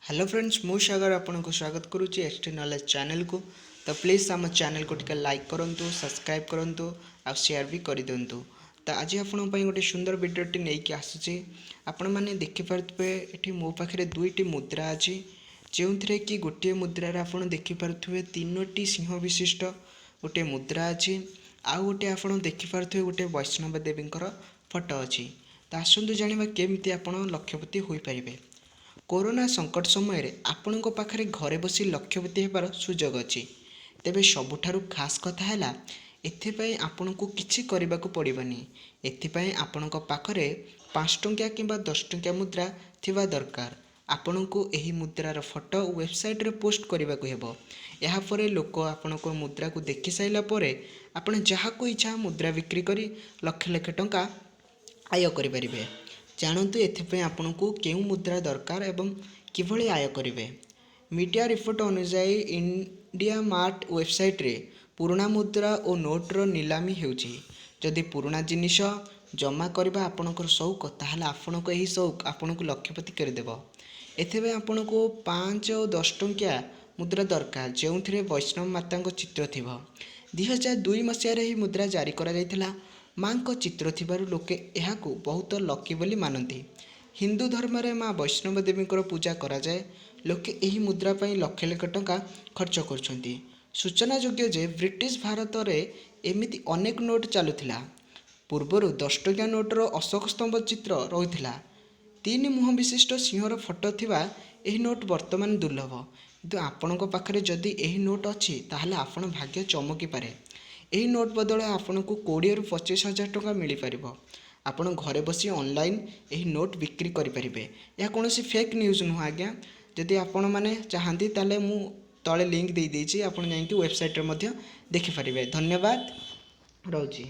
Hello friends, ମୁଁ ସାଗର ଆପଣଙ୍କୁ ସ୍ୱାଗତ କରୁଛି ଏଚ୍ ଟି ନଲେଜ୍ ଚ୍ୟାନେଲକୁ। ତ ପ୍ଲିଜ୍ ଆମ ଚ୍ୟାନେଲକୁ ଟିକେ ଲାଇକ୍ କରନ୍ତୁ, ସବସ୍କ୍ରାଇବ୍ କରନ୍ତୁ ଆଉ ସେୟାର ବି କରିଦିଅନ୍ତୁ। ତ ଆଜି ଆପଣଙ୍କ ପାଇଁ ଗୋଟେ ସୁନ୍ଦର ଭିଡ଼ିଓଟି ନେଇକି ଆସୁଛି। ଆପଣମାନେ ଦେଖିପାରୁଥିବେ, ଏଠି ମୋ ପାଖରେ ଦୁଇଟି ମୁଦ୍ରା ଅଛି, ଯେଉଁଥିରେ କି ଗୋଟିଏ ମୁଦ୍ରାରେ ଆପଣ ଦେଖିପାରୁଥିବେ ତିନୋଟି ସିଂହ ବିଶିଷ୍ଟ ଗୋଟିଏ ମୁଦ୍ରା ଅଛି, ଆଉ ଗୋଟିଏ ଆପଣ ଦେଖିପାରୁଥିବେ ଗୋଟେ ବୈଷ୍ଣବ ଦେବୀଙ୍କର ଫଟୋ ଅଛି। ତ ଆସନ୍ତୁ ଜାଣିବା କେମିତି ଆପଣ ଲକ୍ଷପତି ହୋଇପାରିବେ। କୋରୋନା ସଙ୍କଟ ସମୟରେ ଆପଣଙ୍କ ପାଖରେ ଘରେ ବସି ଲକ୍ଷପତି ହେବାର ସୁଯୋଗ ଅଛି। ତେବେ ସବୁଠାରୁ ଖାସ୍ କଥା ହେଲା, ଏଥିପାଇଁ ଆପଣଙ୍କୁ କିଛି କରିବାକୁ ପଡ଼ିବନି। ଏଥିପାଇଁ ଆପଣଙ୍କ ପାଖରେ 5 ଟଙ୍କିଆ କିମ୍ବା 10 ଟଙ୍କିଆ ମୁଦ୍ରା ଥିବା ଦରକାର। ଆପଣଙ୍କୁ ଏହି ମୁଦ୍ରାର ଫଟୋ ୱେବସାଇଟ୍ରେ ପୋଷ୍ଟ କରିବାକୁ ହେବ। ଏହାପରେ ଲୋକ ଆପଣଙ୍କ ମୁଦ୍ରାକୁ ଦେଖି ସାରିଲା ପରେ ଆପଣ ଯାହାକୁ ଇଚ୍ଛା ମୁଦ୍ରା ବିକ୍ରି କରି ଲକ୍ଷ ଲକ୍ଷ ଟଙ୍କା ଆୟ କରିପାରିବେ। ଜାଣନ୍ତୁ ଏଥିପାଇଁ ଆପଣଙ୍କୁ କେଉଁ ମୁଦ୍ରା ଦରକାର ଏବଂ କିଭଳି ଆୟ କରିବେ। ମିଡ଼ିଆ ରିପୋର୍ଟ ଅନୁଯାୟୀ, ଇଣ୍ଡିଆ ମାର୍ଟ ୱେବସାଇଟ୍ରେ ପୁରୁଣା ମୁଦ୍ରା ଓ ନୋଟ୍ର ନିଲାମି ହେଉଛି। ଯଦି ପୁରୁଣା ଜିନିଷ ଜମା କରିବା ଆପଣଙ୍କର ସଉକ, ତାହେଲେ ଆପଣଙ୍କ ଏହି ସଉକ ଆପଣଙ୍କୁ ଲକ୍ଷପତି କରିଦେବ। ଏଥିପାଇଁ ଆପଣଙ୍କୁ 5 ଓ 10 ଟଙ୍କିଆ ମୁଦ୍ରା ଦରକାର, ଯେଉଁଥିରେ ବୈଷ୍ଣବ ମାତାଙ୍କ ଚିତ୍ର ଥିବ। 2002 ମସିହାରେ ଏହି ମୁଦ୍ରା ଜାରି କରାଯାଇଥିଲା। ମାଙ୍କ ଚିତ୍ର ଥିବାରୁ ଲୋକେ ଏହାକୁ ବହୁତ ଲକି ବୋଲି ମାନନ୍ତି। ହିନ୍ଦୁ ଧର୍ମରେ ମା ବୈଷ୍ଣବ ଦେବୀଙ୍କର ପୂଜା କରାଯାଏ। ଲୋକେ ଏହି ମୁଦ୍ରା ପାଇଁ ଲକ୍ଷ ଲକ୍ଷ ଟଙ୍କା ଖର୍ଚ୍ଚ କରୁଛନ୍ତି। ସୂଚନାଯୋଗ୍ୟ ଯେ ବ୍ରିଟିଶ ଭାରତରେ ଏମିତି ଅନେକ ନୋଟ୍ ଚାଲୁଥିଲା। ପୂର୍ବରୁ 10 ଟଙ୍କିଆ ନୋଟ୍ର ଅଶୋକ ସ୍ତମ୍ଭ ଚିତ୍ର ରହୁଥିଲା। ତିନି ମୁହଁ ବିଶିଷ୍ଟ ସିଂହର ଫଟୋ ଥିବା ଏହି ନୋଟ୍ ବର୍ତ୍ତମାନ ଦୁର୍ଲଭ। କିନ୍ତୁ ଆପଣଙ୍କ ପାଖରେ ଯଦି ଏହି ନୋଟ୍ ଅଛି, ତାହେଲେ ଆପଣ ଭାଗ୍ୟ ଚମକିପାରେ। ଏହି ନୋଟ୍ ବଦଳରେ ଆପଣଙ୍କୁ 20ରୁ 25 ହଜାର ଟଙ୍କା ମିଳିପାରିବ। ଆପଣ ଘରେ ବସି ଅନଲାଇନ୍ ଏହି ନୋଟ୍ ବିକ୍ରି କରିପାରିବେ। ଏହା କୌଣସି ଫେକ୍ ନ୍ୟୁଜ୍ ନୁହଁ ଆଜ୍ଞା। ଯଦି ଆପଣମାନେ ଚାହାନ୍ତି, ତାହେଲେ ମୁଁ ତଳେ ଲିଙ୍କ୍ ଦେଇଦେଇଛି, ଆପଣ ଯାଇକି ୱେବସାଇଟ୍ରେ ମଧ୍ୟ ଦେଖିପାରିବେ। ଧନ୍ୟବାଦ, ରହୁଛି।